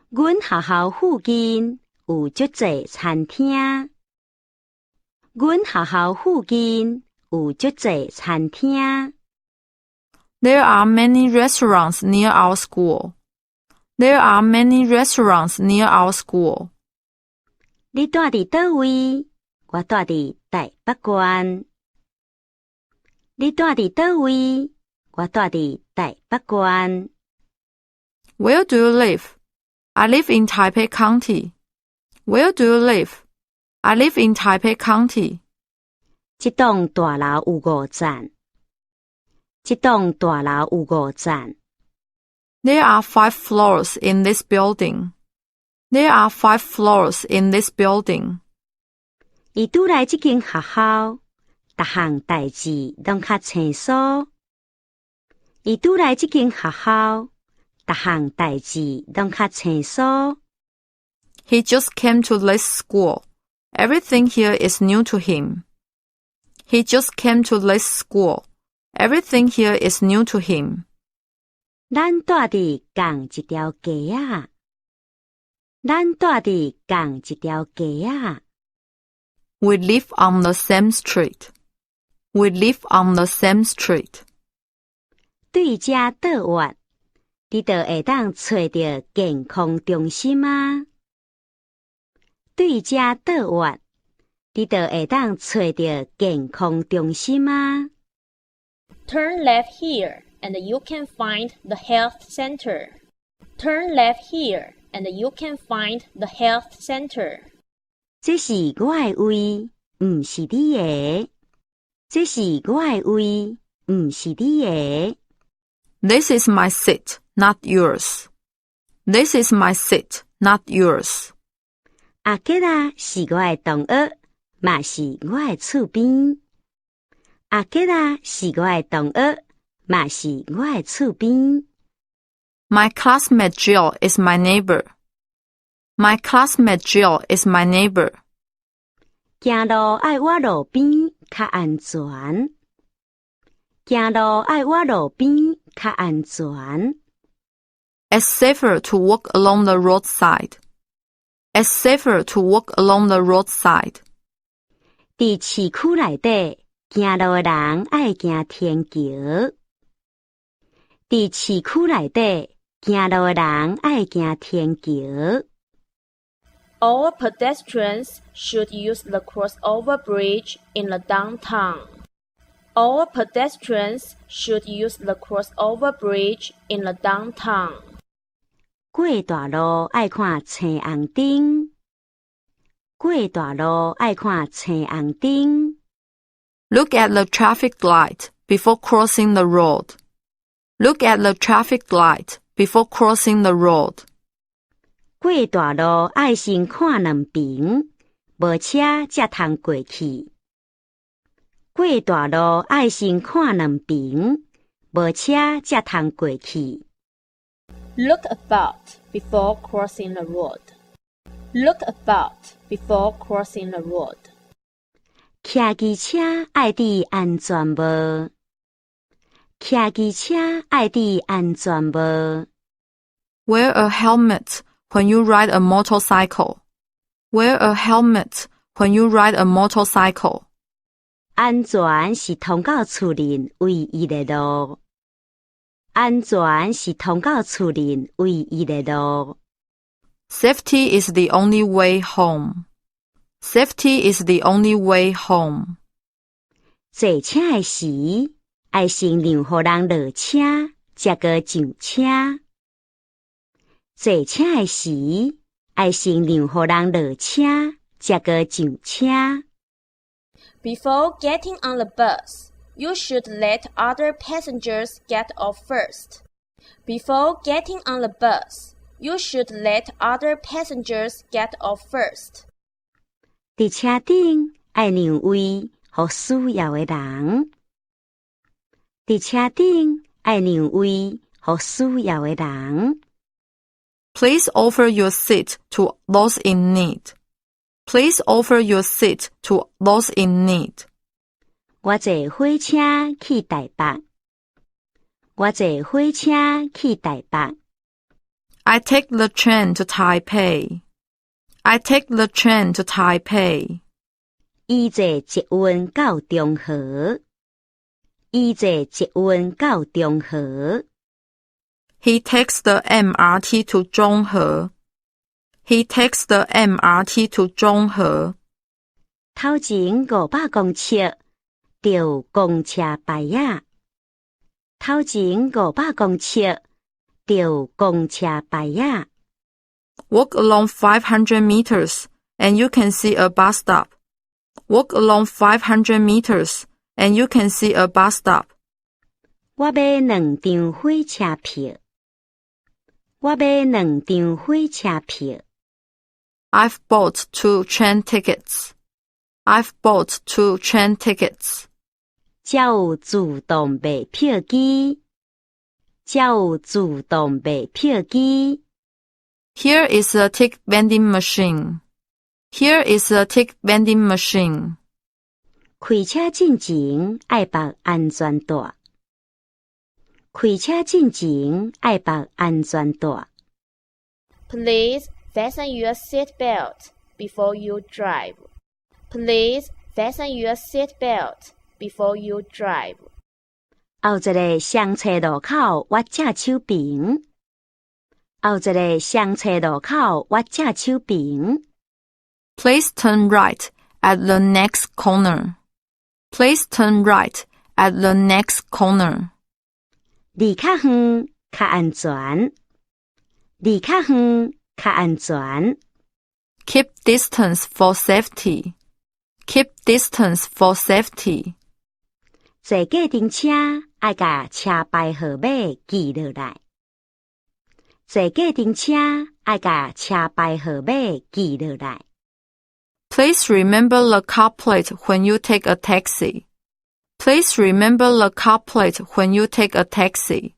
阮學校附近有足濟餐廳。阮學校附近有足濟餐廳。 There are many restaurants near our school. There are many restaurants near our school. 你蹛佇佗位？我蹛佇台北縣。你蹛佇佗位？我蹛佇台北縣。 Where do you live? I live in Taipei County. Where do you live? I live in Taipei County. 這棟大樓有五層。這棟大樓有五層。 There are five floors in this building. There are five floors in this building. 伊拄來這間學校，逐項代誌攏較生疏。伊拄來這間學校，逐項代誌攏較生疏。 He just came to this school. Everything here is new to him. He just came to this school. Everything here is new to him. 咱蹛佇仝一條街仔。咱蹛佇仝一條街仔。 We live on the same street. We live on the same street. 對遮倒彎，你就會當揣著健康中心啊。對遮倒彎，你就會當揣著健康中心啊。 Turn left here and you can find the health center. Turn left here and you can find the health center. 這是我的位，毋是你的。這是我的位，毋是你的。 This is my seat, not yours. This is my seat, not yours. 阿杰仔是我的同學，嘛是我的厝邊。阿杰仔是我的同學，嘛是我的厝邊。 My classmate Jill is my neighbor. My classmate Jill is my neighbor. 行路愛倚路邊較安全。行路愛倚路邊較安全。 It's safer to walk along the roadside. It's safer to walk along the roadside. 佇市區內底行路的人愛行天橋。佇市區內底行路的人愛行天橋。 All pedestrians should use the crossover bridge in the downtown. All pedestrians should use the crossover bridge in the downtown. 過大路愛看青紅燈。過大路愛看青紅燈。 Look at the traffic light before crossing the road. Look at the traffic light before crossing the road. 過大路愛先看兩爿，無車才通過去。過大路愛先看兩爿，無車才通過去。 Look about before crossing the road. Look about before crossing the road. 騎機車愛戴安全帽。騎機車愛戴安全帽。 Wear a helmet when you ride a motorcycle. Wear a helmet when you ride a motorcycle. 安全是通到厝裡唯一的路。安全是通到厝裡唯一的路。 Safety is the only way home. Safety is the only way home. 坐車的時，愛先讓予人落車，才閣上車。坐車的時，愛先讓予人落車，才閣上車。 Before getting on the bus, you should let other passengers get off first. Before getting on the bus, you should let other passengers get off first. 佇車頂愛讓位予需要的人。佇車頂愛讓位予需要的人。 Please offer your seat to those in need. Please offer your seat to those in need. 我坐火車去台北。我坐火車去台北。I take the train to Taipei. I take the train to Taipei. 伊坐捷運到中和。伊坐捷運到中和。 He takes the MRT to Zhonghe. He takes the MRT to Zhonghe. 頭前500公尺就有公車牌仔。頭前五百公尺就有公車牌仔。 Walk along 500 meters and you can see a bus stop. Walk along 500 meters and you can see a bus stop. 我買兩張火車票。我買兩張火車票。 I've bought two train tickets. I've bought two train tickets. 遮有自動賣票機。遮有自動賣票機。 Here is a ticket vending machine. Here is a ticket vending machine. 開車進前愛綁安全帶。開車進前愛綁安全帶。 Please fasten your seat belt before you drive. Please fasten your seat belt before you drive. 後一个雙叉路口，我正手爿。後一个雙叉路口，我正手爿。 Please turn right at the next corner. Please turn right at the next corner. 離較遠較安全。離較遠較安全。 Keep distance for safety. Keep distance for safety. 坐計程車愛共車牌號碼記落來。坐計程車愛共車牌號碼記落來。 Please remember the car plate when you take a taxi. Please remember the car plate when you take a taxi.